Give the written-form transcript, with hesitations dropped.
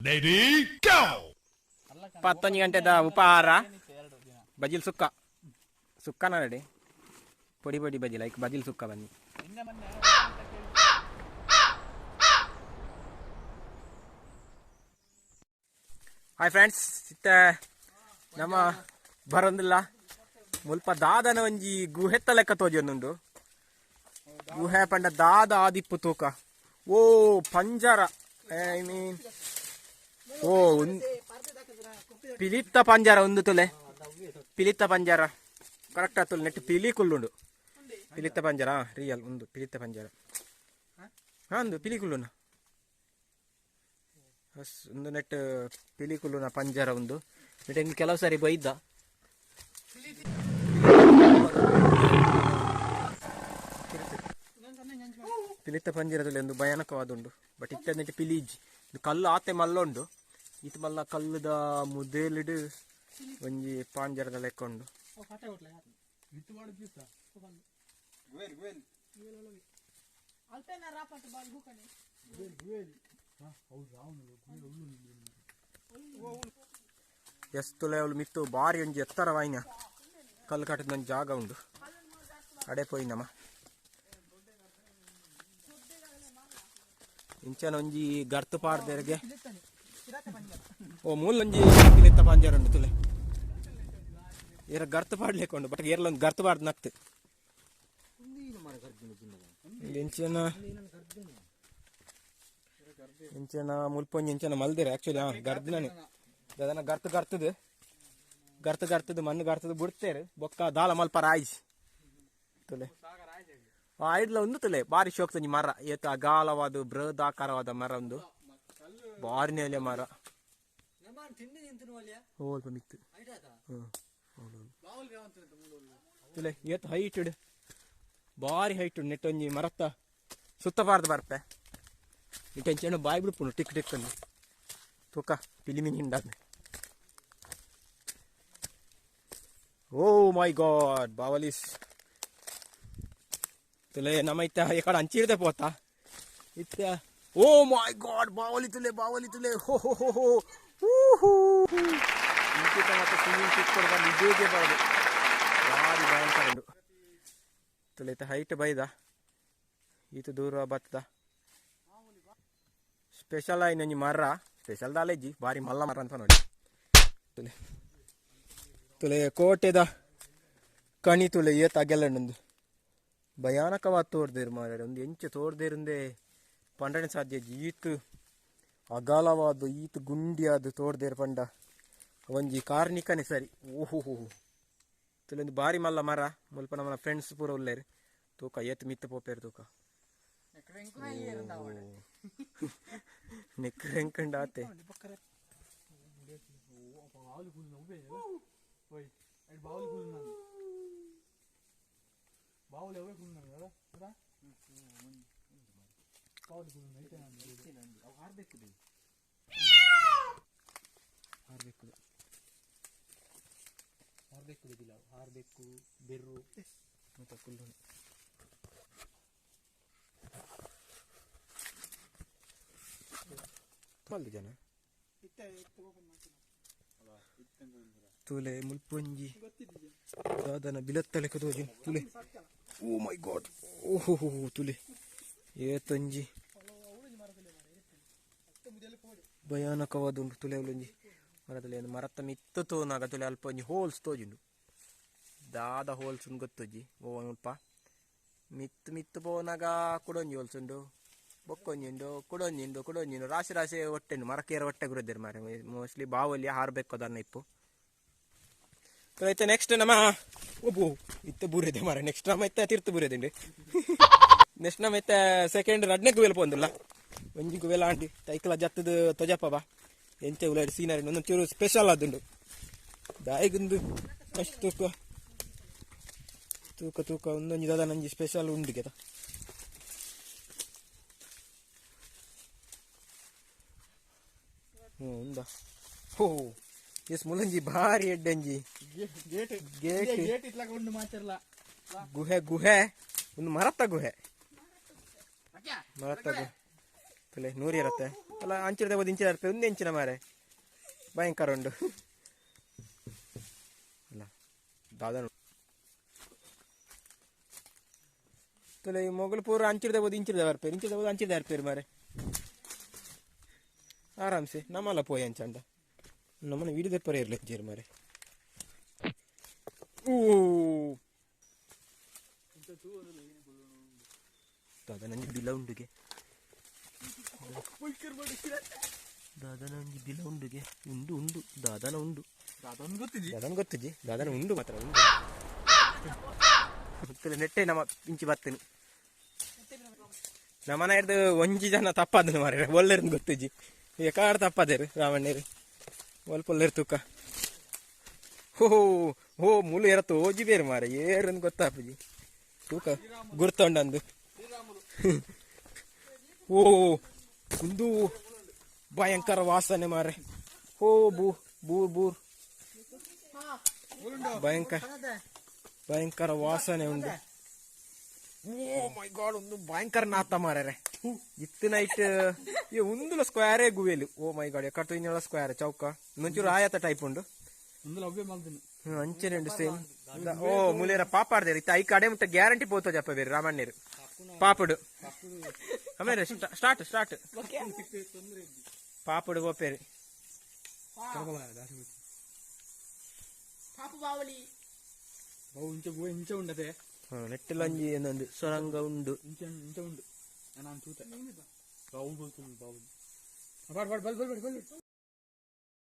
Ready, go! 11 ಗಂಟೆದ ಉಪಹಾರ ಬಜಿಲ್ sukka ಸುಕ್ಕನ ready ಪೊಡಿ ಪೊಡಿ ಬಜಿಲ್ ಐಕ್ ಬಜಿಲ್ ಸುಕ್ಕ ಬನ್ನಿ. ಹಾಯ್ ಫ್ರೆಂಡ್ಸ್, ಇತ್ತ ನಮ್ಮ ಬರೊಂದಿಲ್ಲ ಮುಲ್ಪ ದಾದನ ಒಂಜಿ ಗುಹೆತ್ತ ಲೆಕ್ಕ ತೋಜೊಂದುಂಡು. ಗುಹೆ ಪಂಡ ದಾದ ಆದಿಪ್ಪು ತೂಕ. ಓ ಪಂಜರ, I mean ಓ ಪಿಲಿತ್ತ ಪಂಜರ ಒಂದು ತುಲೆ ಪಿಲಿತ್ತ ಪಂಜರ ಕರೆಕ್ಟ್ ಆತುಲೆ ನೆಟ್ ಪಿಲಿ ಕುಲ್ಲುಂಡು. ಪಿಲಿತ್ತ ಪಂಜರ ರಿಯಲ್ ಒಂದು ಪಿಲಿತ್ತ ಪಂಜರ. ಹಾ ಒಂದು ಪಿಲಿ ಕುಲ್ಲುನ ಒಂದು ನೆಟ್ ಪಿಲಿ ಕುಲ್ಲುನ ಪಂಜರ ಒಂದು ನೆಟ್ ಹೆಂಗ್ ಕೆಲವು ಸಾರಿ ಬೈದ. ಪಿಲಿತ್ತ ಪಂಜರದಲ್ಲಿ ಒಂದು ಭಯಾನಕವಾದುಂಡು. ಬಟ್ ಇತ್ತ ನೆಟ್ ಪಿಲಿ ಇಜ್ಜಿ. ಇದು ಕಲ್ಲು ಆತೆ ಮಲ್ಲುಂಡು. ಈತ ಮಲ್ಲ ಕಲ್ಲುದ ಮುದೇಲಿಡು ಒಂಜಿ ಪಾಂಜರದ ಲೆಕ್ಕ ಉಂಡು. ಎಸ್ ತುಲೆ ಅವಳು ಮಿತ್ತು ಬಾರಿ ಒಂಜಿ ಎತ್ತರವಾಯಿನ ಕಲ್ಲು ಕಟ್ಟದ ಒಂಜಿ ಜಾಗ ಉಂಡು. ಅಡೆ ಪೋಯಿನಮ್ಮ ಇಂಚನ ಒಂಜಿ ಗರ್ತು ಪಾಡ್ದೆರ್ಗೆ. ಓ ಮೂಲೊಂಜಿ ಪಿಲಿತ್ತ ಪಂಜರ ಉಂಡು ತುಲೆ. ಏರ ಗರ್ತು ಪಾಡ್ಲಿಕ್ಕೆ ಉಂಡು, ಬಟ್ ಏರ್ಲ ಒಂದು ಗರ್ತು ಪಾಡ್ದು ನಕ್ತು. ಇಂಚನ ಇಂಚನ ಮುಲ್ಪ ಒಂಜಿ ಇಂಚನ ಮಲ್ದಿರ ಆಕ್ಚುಲಿ. ಹಾ ಗರ್ದಿನೇ ದಾದನ ಗರ್ತು ಗರ್ತದು ಗರ್ತು ಗರ್ತದು ಮಣ್ಣು ಗರ್ತದು ಬಿಡ್ತೇರು ಬೊಕ್ಕ ದಾಲ ಮಲ್ಪರ ಆಯ್ಜ್ ತುಲೆ. ಐಡ್ಲ ಒಂದು ತುಲೆ ಬಾರಿ ಶೋಕ್ ಒಂಜಿ ಮರ ಏತ ಅಗಾಲವಾದ ಬೃಹದಾಕಾರವಾದ ಮರ ಒಂದು ಬಾರಿ ನೆಲೆ ಮರ. ಓಲ್ಪ ಮಿತ್ತು ತುಲೆ ಏತ್ ಹೈಟ್ ಬಾರಿ ಹೈಟ್ ನೆಟ್ ಒಂಜಿ ಮರತ್ತ ಸುತ್ತ ಬಾರ್ದು ಬರ್ಪೆ. ಇಟ್ಟೆಂಚೇನು ಬಾಯ್ ಬಿಡ್ಪುಂಡು ಟಿಕ್ ಟಿಕ್ ಅಂದು ತೂಕ ಪಿಲಿಮಿನಿ ಹಿಂಡಾದ್ನೆ. ಓ ಮೈ ಗಾಡ್ ಬಾವಲಿಸ್ ತುಲೆ ನಮ್ಮ ಇತ್ತ ಈ ಕಡೆ ಅಂಚಿರ್ದೆ ಪೋತ ಇತ್ತ. ಓ ಮೈ ಗಾಡ್ ಬಾವಲಿ ತುಲೆ ಬಾವಲಿ ತುಲೆ ಹೋ ಹೋ ಹೋ ಹೋ ಹೂ ಹೂ. ಇಂಚಿತ ಮತ್ತೆ ಸ್ವಿಮ್ಮಿಂಗ್ ಸಿಕ್ಕೊಡು ಬಂದು ಇದೇಗೆ ಬರೋದು ಭಾರಿ ಭಯಂಕರ ಉಂಡು ತುಲೆ. ಇತ್ತ ಹೈಟ್ ಬೈದ ಈತ ದೂರ ಬತ್ತದ. ಸ್ಪೆಷಲ್ ಆಯ್ನ ಒಂಜಿ ಮರ ಸ್ಪೆಷಲ್ ದಾಲೇಜಿ ಬಾರಿ ಮಲ್ಲ ಮರ ಅಂತ ನೋಡಿ ತುಲೆ. ತುಲೆ ಕೋಟೆದ ಕಣಿ ತುಲೆ ಏತ್ ಅಗೆಲ್ಲಂಡು ಭಯಾನಕವಾದ ತೋರ್ದೇರು ಮಾರ್ರೆ. ಒಂದು ಎಂಚ ತೋರ್ದೇರುಂದೆ ಪಂಡನೆ ಸಾಧ್ಯ. ಈತ್ ಅಗಲವಾದ ಈತ್ ಗುಂಡಿಯಾದ ತೋರ್ದೇರು ಪಂಡ ಒಂಜಿ ಕಾರ್ನಿಕನೆ ಸರಿ. ಓಹೋ ಹೋ ತುಲೆ ಒಂದು ಬಾರಿ ಮಲ್ಲ ಮರ. ಮುಲ್ಪ ನಮ್ಮನ ಫ್ರೆಂಡ್ಸ್ ಪೂರ ಉಲ್ಲೇರು ತೂಕ ಏತ್ ಮಿತ್ತ ಪೋಪೇರು ತೂಕ ನೆಕ್ ರೆಂಕಂಡ ಆತೆ. ಹಾರ್ಬೇಕು ಬೆರ್ರು ಮತ್ತೆ ಕುಲ್ಲು ಮಲ್ದು ಜನ ತುಲೆ ಮುಲ್ಪೊಂಜಿ ದಾದನ ಬಿಲತ್ತಲೆಕ ತೋಜಿ ತುಲೆ. ಓ ಮೈ ಗಾಡ್ ಓಹೋ ಹೋ ತುಲೆ ಏತೊಂಜಿ ಭಯಾನಕವಾದುಂಡು ತುಲೆ. ಒಂಜಿ ಮರತುಲೆ ಒಂದು ಮರತ್ತ ಮಿತ್ತು ತೋನಾಗ ತುಲೆ ಅಲ್ಪ ಒಂಜಿ ಹೋಲ್ಸ್ ತೋಜುಂಡು. ದಾದ ಹೋಲ್ಸ್ ಉಂಡು ಗೊತ್ತೊಜ್ಜಿ. ಓ ಮುಲ್ಪ ಮಿತ್ತು ಮಿತ್ತು ಪೋನಾಗ ಕುಡೊಂಜಿ ಹೋಲ್ಸ್ ಉಂಡು, ಬೊಕ್ಕೊಂಜಿ ಉಂಡು, ಕುಡೊಂಜಿ ಉಂಡು, ಕುಡೊಂಜಿ ಉಂಡು. ರಾಶಿ ರಾಶಿ ಹೊಟ್ಟೆ ಉಂಡು ಮರಕೇರ ಹೊಟ್ಟೆ ಗುರುದೇರು ಮಾರೆ. ಮೋಸ್ಟ್ಲಿ ಬಾವಲಿ ಹಾರಬೇಕು ಅದನ್ನ ಇಪ್ಪು. ಇತ್ತೆ ನೆಕ್ಸ್ಟ್ ನಮ್ಮ ಒಬ್ಬು ಇತ್ತೆ ಬೂರಿದೆ ಮಾರೆ. ನೆಕ್ಸ್ಟ್ ನಮ್ಮ ಇತ್ತೆ ತೀರ್ಥ ಬೂರಿದೆ. ನೆಕ್ಸ್ಟ್ ನಮ್ಮ ಇತ್ತೆ ಸೆಕೆಂಡ್ ರಡ್ನೇ ಗುವೆಲ್ ಪೋಂದುಲ್ಲ. ಒಂಜಿ ಗುವೆಲ್ ಆಂಡಿ ತೈಕಲ ಜತ್ತದ ತೊಜಪ್ಪ ಬಾ ಎಂಚ ಉಲಾಡಿ ಸೀನರಿ ಒಂದೊಂದು ಚೂರು ಸ್ಪೆಷಲ್ ಆದುಂಡು. ದಾಯಿಗುಂದು ಅಷ್ಟು ತೂಕ ತೂಕ ತೂಕ ಒಂದೊಂಜಿ ದಾದ ನಂಜಿ ಸ್ಪೆಷಲ್ ಉಂಡು ಗೆತ. ಹ್ಞೂ ಉಂದ ಹೋ ಎಸ್ ಮುಲಂಜಿ ಭಾರಿ ಎಡ್ಡಂಜಿ ಗೇಟ್ ಗೇಟ್ ಗೇಟ್ ಇತ್ಲಾಗ ಉಂಡು ಮಾತಿರ್ಲ. ಗುಹೆ ಗುಹೆ ಒಂದು ಮರತ್ತ ಗುಹೆ ಮರತ್ತ ಗುಹೆ. ತುಲೆ ನೂರು ಇರತ್ತೆ ಅಲ್ಲ ಅಂಚಿನ ಹೋದ ಇಂಚಿನ ಇರ್ಪೆ ಒಂದು ಇಂಚಿನ ಮಾರೆ ಭಯಂಕರ ಉಂಡು ಅಲ್ಲ ದಾದ ತುಲೆ ಈ ಮೊಗಲು ಪೂರ ಅಂಚಿರದ ಹೋದ ಇಂಚಿರದ ಬರ್ಪೇರು ಇಂಚಿದ ಹೋದ ಅಂಚಿದ ಬರ್ಪೇರು ಮಾರೆ ಆರಾಮ್ಸೆ ನಮ್ಮಲ್ಲ ಪೋಯಿ ಅಂಚಂಡ ನಮ್ಮನ್ನ ವಿಡಿದ ಪರ ಇರ್ಲಿ ಜೇರು ಮಾರೆ ಓ ದಾದನಂಜಿ ಬಿಲ ಉಂಡುಗೆ ದಾದನ ಒಂಜಿ ಬಿಲ ಉಂಡುಗೆ ಉಂಡು ಉಂಡು ದಾದನ ಉಂಡು ದಾದನ್ ಗೊತ್ತಿಜಿ ದಾದನ ಗೊತ್ತಿಜಿ ದಾದನ ಉಂಡು ಮಾತ್ರ ಉಂಡು ಮತ್ತೆ ನೆಟ್ಟೆ ನಮ್ಮ ಇಂಚಿ ಬತ್ತನು ನಮ್ಮನ ಹಿಡ್ದು ಒಂಜಿ ಜನ ತಪ್ಪಾದನು ಮಾರ್ರೆ ಒಲ್ಲೆರ್ದು ಗೊತ್ತಿಜಿ ಈಗ ಕಾಡು ತಪ್ಪಾದೇರು ರಾಮಣ್ಣೇರು ಒಲ್ಪೊಲ್ಲೇರು ತೂಕ ಹೋ ಹೋ ಮುಲು ಎರತ್ತು ಓಜಿ ಬೇರೆ ಮಾರೆ ಏರಂದು ಗೊತ್ತಾಪುಜಿ ತೂಕ ಗುರ್ತೊಂಡಂದು ಓ ಒಂದು ಭಯಂಕರ ವಾಸನೆ ಮಾರೆ ಹೋ ಬೂ ಬೂರ್ ಬೂರ್ ಭಯಂಕರ ಭಯಂಕರ ವಾಸನೆ ಉಂಡು ಓ ಮೈ ಗಾಡ್ ಒಂದು ಭಯಂಕರ ನಾತ ಮಾರ್ರೆ ಇತ್ತು ನೈಟ್ ಈ ಉಂದುಲ ಸ್ಕ್ವೇರೇ ಗುವೇಲು ಓ ಮೈ ಗಾಡ್ ಎಕ್ಕಟ್ಟು ಇನ್ನೊಳ ಸ್ಕ್ವೇರ್ ಚೌಕ ಇನ್ನೊಂಚೂರು ಆಯತ ಟೈಪ್ ಉಂಡು ಒಂದು ಲವ್ವೇ ಮಲ್ದಿನಿ ಅಂಚನೆ ಉಂಡು ಸೇಮ್ ಓ ಮುಲೇರ ಪಾಪಾಡ್ದೇರು ಇತ್ತ I ಕಡೆ ಮುಟ್ಟ ಗ್ಯಾರಂಟಿ ಪೋತೋ ಜಪ್ಪ ಬೇರೆ ರಾಮಣ್ಣೇರು ಪಾಪಡು ಆಮೇಲೆ ಸ್ಟಾರ್ಟ್ ಸ್ಟಾರ್ಟ್ ಪಾಪಡು ಗೋಪೇರಿ ಪಾಪು ಬಾವಲಿ ಬಾವು ಇಂಚ ಗೋ ಇಂಚ ಉಂಡತೆ ನೆಟ್ಟಲಂಜಿ ಏನೊಂದು ಸೊರಂಗ ಉಂಡು ಇಂಚ ಇಂಚ ಉಂಡು ನಾನು ತೂತೆ ಬಾವು ಬೋಲ್ತು ಬಾವು ಬಾಡ್ ಬಾಡ್ ಬಲ್ ಬಲ್ ಬಲ್ ಬಲ್.